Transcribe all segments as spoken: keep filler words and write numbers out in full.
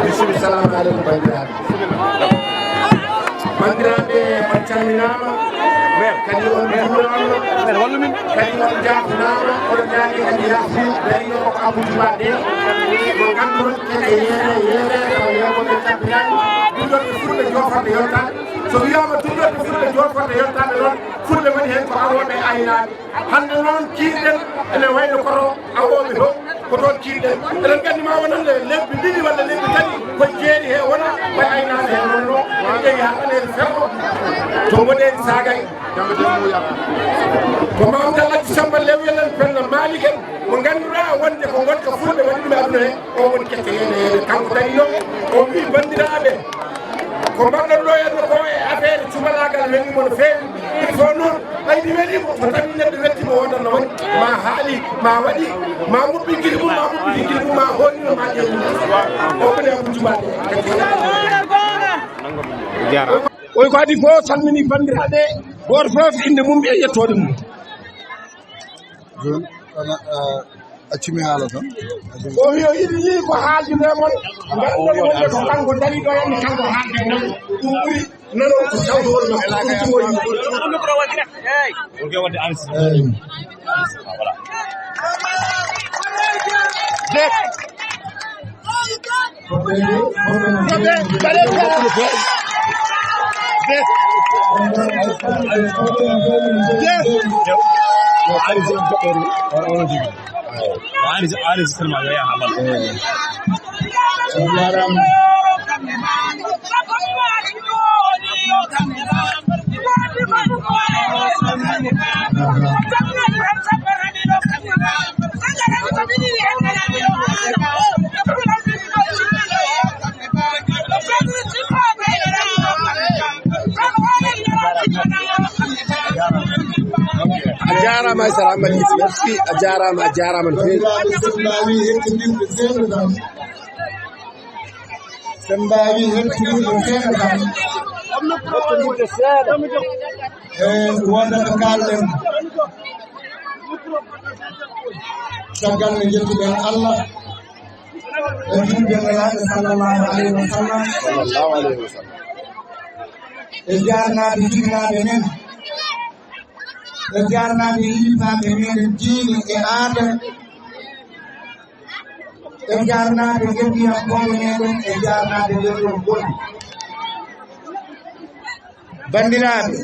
Bisimilla, salamu aleykum, banndiraaɓe. Banndiraaɓe, on calminaama, kadi on njuuraama, kadi on njaafnaama, oɗon njaafni kadi yaafni darino ko Abou Djouba de, mo ngannduɗon keke yeere yeere, taw yeewɓe ɓe tabbinaani, ɗum ɗon ko fulɓe joofatɓe yottaade. So wiyaama ɗum ɗon ko fulɓe joofatɓe yottaade noon, fulɓe woni heen ko awooɓe e aynaaɓe. Hannde noon kiirɗen ene wayno koto awooɓe fof ko toon kiirɗen. Eɗen nganndi ma wonande lebbi ɗiɗi walla lebbi tati ko jeeri he wona, ko aynaaɓe he wonno. En ƴeewi haa ɓaleeri ferro to mboɗeeri saagay. Ko Mamadou Alhaji Samba Lewyel en Penda Malik en mo ngannduɗaa wonde ko ngonka fulɓe waɗi ɗum e aduna he. O woni kette yeene yeene kanko darino o mbi banndiraaɓe. Ko mbaɗɗon ɗo henno ko e affaire cubalaagal welii mo no feewi. Il faut noon ɓay mi welii mo so tawii neɗɗo weltii mo woodan no waɗi ma haali ma waɗi ma mubbi gili mum ma mubbi gili mum ma hoolino ma ƴeewu. O kone ko cubalaagal. Oy ko adi fof salmini banndiraaɓe gooto fof innde mum e yettoode mum. Jooni, kono, eh, accumi haala tan. O wi o yiɗi yii ko haaldude mon. Nganndon wonde ko kanko dari ɗo henno kanko haalde nan. Ɗum ɓuri nanon ko sawtowol makko ɓuri timoyi. Eyi. A jaaraama, Aysata Amadou Ly, merci, a jaaraama, a jaaraama no feewi. Sen mbaawi hettinirde seeɗa tan. Hettinirde seeɗa. E wonde ko kaalɗen. Caggal nde njettuɗen Allah e julde Nelaaɗo sallallahu alayhi wa sallam. Sallallahu alayhi wa sallam. E jaarnaade jibinaaɓe men. E jaarnaade yilifaaɓe meɗen diine e aada. E jaarnaade ngendiyankooɓe meɗen, e jaarnaade ndenɗon ngoni. Banndiraaɓe,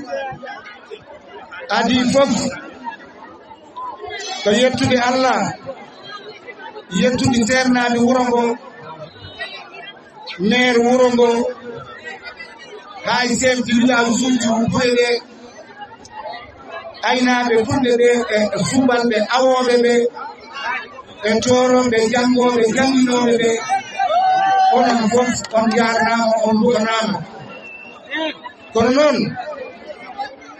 adii fof ko yettude Allah, yettude seernaaɓe wuro ngo, meer wuro ngo, haa e chef de village uji gure ɗe, aynaaɓe fulɓe ɓe, e subalɓe awooɓe ɓe, e toorooɓe, janngooɓe, jannginooɓe ɓe, onon fof on njaarnaama, on nduwanaama. Kono noon,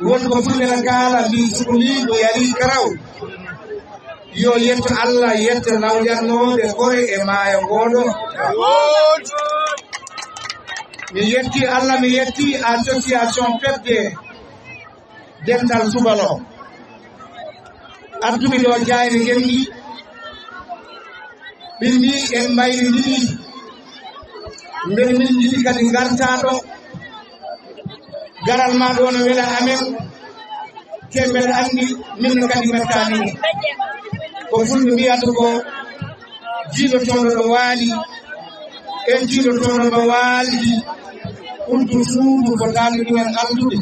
won ko fulɓe na kaala, mbi suɓolii ko yarii karaw. Yo yetto Allah, yetto lawyannooɓe koye e maayo ngoo ɗoo. Mi yetti Allah, mi yetti association pepde dental subalo. Adduɓe ɗo jaayre ngenndi, ɓe mbi en mbayri ndi, mbeɗa min yiɗi kadi ngartaa ɗo. Garal ma ɗo no wela amen, te mbeɗa anndi min no kadi mettaani. Ko fulɓe mbiyata ko jiilotoɗo ɗo waali, en jiilotoɗo ɗo waali, ɓurdu suudu ko daalde ɗumen aldude.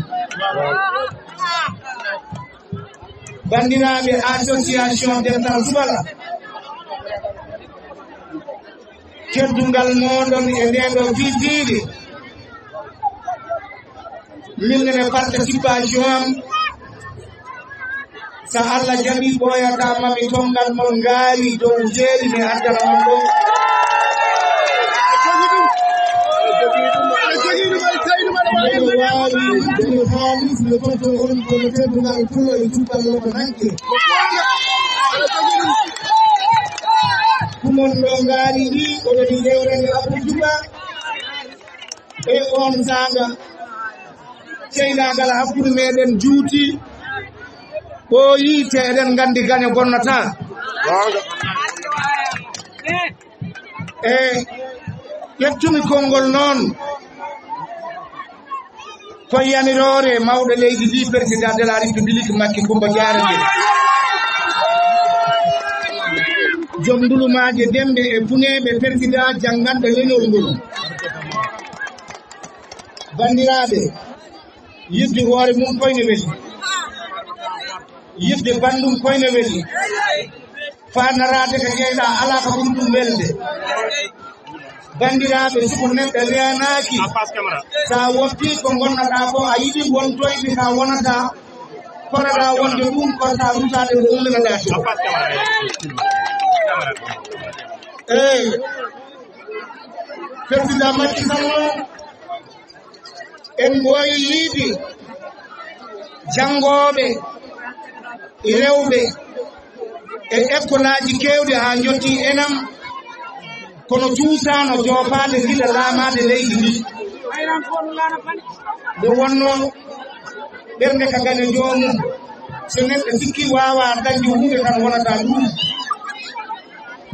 Banndiraaɓe association dental subala, teddungal mooɗon e ndee ɗoo fiifiide, min nene participation am, so Allah jaɓi ɓooyata mami tonngal mon ngaari dow jeeri mi addana on ɗo. Mbeɗa waawi, mbeɗa haalis, mi fotto on kono teddungal pulo e cuballo ko hanke. Kumon ɗo ngaari ɗi, oɗo ɗi rewrani Abdou Djouba. E on saanga, ceynaagal hakkunde meɗen juuti, ɓooyi, te eɗen nganndi gaño bonnataa. E ƴettumi konngol noon, ko yamiroore mawɗo leydi ndi, Président de la République Macky Coumba Diarra Dieng. Joom ndulumaaje demɓe e puneeɓe, Président jannganɗo leñol ngol. Banndiraaɓe, yiɗde hoore mum koyne weli. Yiɗde banndum koyne weli. Faanaraade ko jeyɗaa alaa ko ɓuri ɗum welde. Banndiraaɓe, so ko neɗɗo reenaaki, so a woppi ko ngonnoɗaa ko, a yiɗi wontoyde ka wonata, konoɗaa wonde ɗum, ko sa rutaade ko umminanɗaa to. Eey, Président Macky Sall noon, en mbooyi yiide janngooɓe rewɓe e ekkolaaji keewɗi haa njottii enam, kono cuusaano joopaade gila laamaade leydi ndi. Nde wonnoo ɓernde ka gane joomum, so neɗɗo sikki waawaa dañde huunde tan wonata ɗum.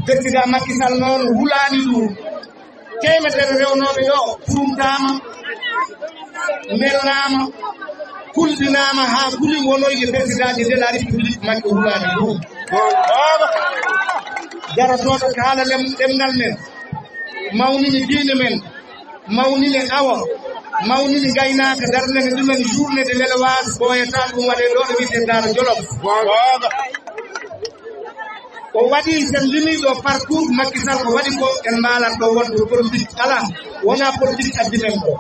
Président Macky Sall noon hulaani ɗum. Teemedere rewnooɓe ɗo purumtaama, nelnaama, kulɓinaama haa kuli wonoyde Président de la République Macky hulaani ɗum. Darotooɗo kaala lem-, ɗemngal men, mawnini diine men, mawnini awo, mawnini ngaynaaka, darnani ɗumen journée de l'élevage, ɓooyataa ɗum waɗee ɗo ɗo wiyetee Daara Jolof. O waɗi, sen limii ɗo parcours Macky Sall ko waɗi ko, en mbaalat ɗo wonde politique alaa, wonaa politique addi men ɗo.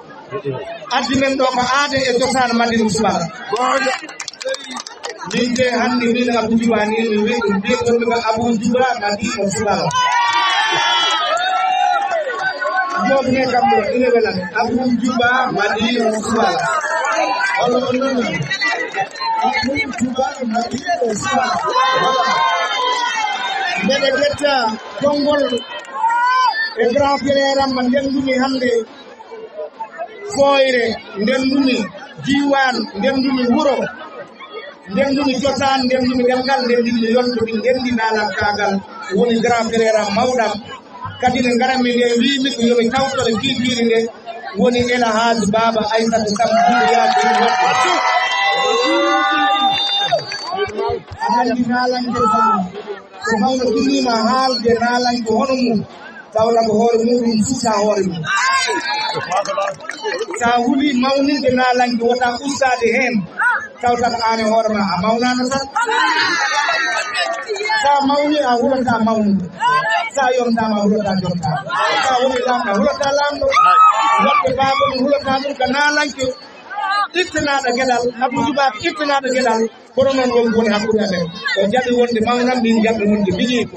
Addi men ɗo ko aada e cosaan Madina Subala. Min de hannde min Abou Djouba ni mi wiɗum, mbiyetee mi ko Abou Djouba Madina Subala. Joɓne kam ɗo, ina welan. Abou Djouba Madina Subala. Walla on non non. Abou Djouba Madina Subala. Mbeɗe ƴetta konngol e grand frère am mo ndenndumi hannde. Fooyre, ndenndumi diiwaan, ndenndumi wuro, ndenndumi cosaan, ndenndumi ɗemngal, ndenndumi yonto, min ndenndi naalankaagal, woni grand frère am mawɗam. Kadi nde ngaranmi nde, wiimi ko yo mi tawtore kiikiiɗe nde, woni El Hadj Baba Aissata Samb Djiby Yacine Wadde. A anndi naalanke Samb, so mawɗo tinniima haalde naalanke hono mum, tawata ko hoore muɗum suusa hoore mum. Sa huli mawninde naalanke, wota ustaade heen, tawata ko aan e hoore ma a mawnaano tan. Sa mawni a hulata mawnude. Sa yontaama a hulata jontaade. Sa woni laamɗo a hulata laamɗo. Waɗde baaba mum hulata ɗum ko naalanke. Ittanaaɗo geɗal, Abdou Diouf ittanaaɗo geɗal. Kono noon won ko woni hakkunde amen. O jaɓi wonde mawnam, min jaɓi wonde miñiiko.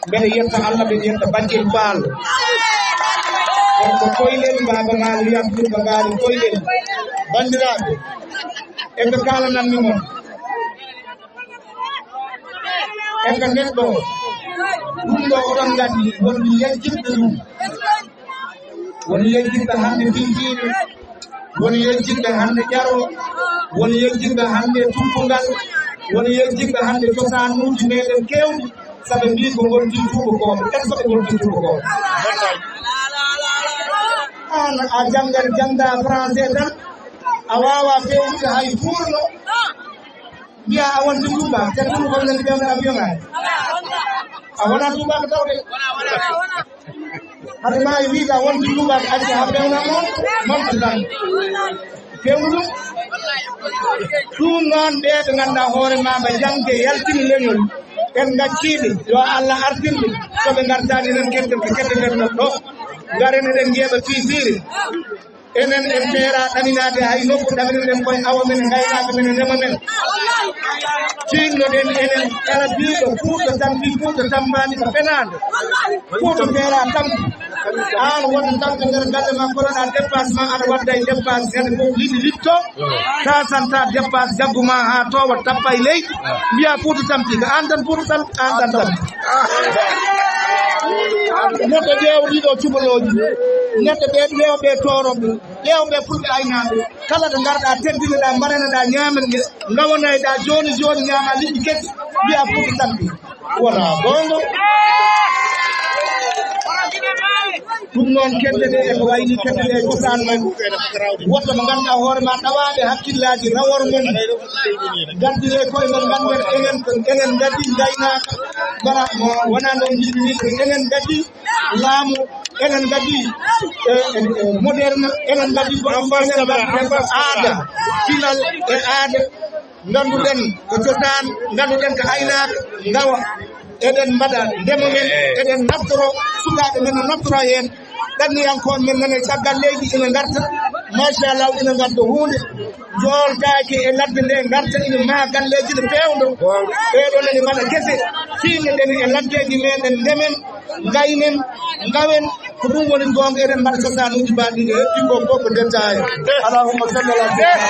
Mbeɗa yetta Allah, mbeɗa yetta Bantel Baal. Kono ko koyɗen, Baaba Maal wiyam Fulɓe ngaari koyɗen. Banndiraaɓe, e ko kaalananmi mon, e ko neɗɗo, ɗum ɗo oɗon nganndi, won yejjitɓe ɗum. Won yejjitɓe hannde Fintiiɓe, won yejjitɓe hannde Ƴaro, won yejjitɓe hannde Tuppungal, won yejjitɓe hannde cosaanuuji meɗen keewɗi, saɓe mbii ko ngonti tuubakooɓe, est-ce que ɓe ngonti tuubakooɓe? Aan a janngat, janngaa français tan, a waawaa feewnude hay fuurno, mbiyaa a wonti tuubaako, te tuubaako nani feewde avion ngaari. A wonaa tuubaako taw de. Hade maa e wiide a wonti tuubaako, acca haa feewna mo, monte tan. Feewnu ɗum. Ɗum noon, ɓee ɓe ngannduɗaa hoore maa ɓe jannge yaltini leñol, en ngacciiɓe, yo Allah artin ɓe. So ɓe ngartaani, enen kedden ko kedden ɗo. Ngaren eɗen njeeɓa fii fiiri. Enen en peera ɗaminaade hay nokku, ɗaminoɗen koye awo men, ngaynaaka men, ndema men. Ciinnoɗen enen kala biiɗo Fuuta tampi, Fuuta tampaani ko fenaande. Fuuta peera tampi. Aan wota tampi nder galle ma, konoɗaa dépasse ma, aɗa wadda e dépasse, ñande fof liɗɗi litto. Tasanta dépasse jaggu ma haa toowa, tappa e leydi. Mbiya Fuuta tampi, ko aan tan Fuuta tampi, aan tan tampi. Neɗɗo ƴeewa ɗiɗo cubalooji. Neɗɗo ɓe ƴeewa ɓe tooroɓe. Ƴeewɓe Fulɓe aynaaɓe, kala ɗo ngarɗaa, teddinoɗaa, mbaɗanoɗaa, ñaamen, ngawanayɗaa, jooni jooni ñaamaa liɗɗi kesi, mbiyaa Fuuta tampi. Wonaa goonga. Ɗum noon, kedde ɗe e ko wayni kedde ɗe e cosaan men. Woto mo ngannduɗaa hoore ma ɗawaaɓe hakkillaaji rawor mum. Ngardiren koye men, ngannden enen, enen ngaddi ngaynaaka. Mbaɗa mo wonaa noon njiɗmi wiide, enen ngaddi laamu, enen ngaddi, e, e, e, moderne, enen ngaddi ko, enen ngaddi ko aada, pinal e aada. Ngannduɗen ko cosaan, ngannduɗen ko aynaaka, ngawa. Eɗen mbaɗa ndema men, eɗen naftoro, sukaaɓe men no naftoro heen. Ɗanniyankooɓe men nana e caggal leydi ina ngarta, machallah, ina ngadda huunde. Njooltaaki e ladde nde ngarta, ina maha galleeji no feewndo. Ɓeeɗo nani mbaɗa gese, fiinneɗen e laddeeji meɗen, ndemen, ngaynen, ngawen. Ko ɗum woni goonga, eɗen mbaɗa cosaanuuji mbaɗi ɗi, e heɓi ko fof ko détail. Allahumma salli ala sayyidina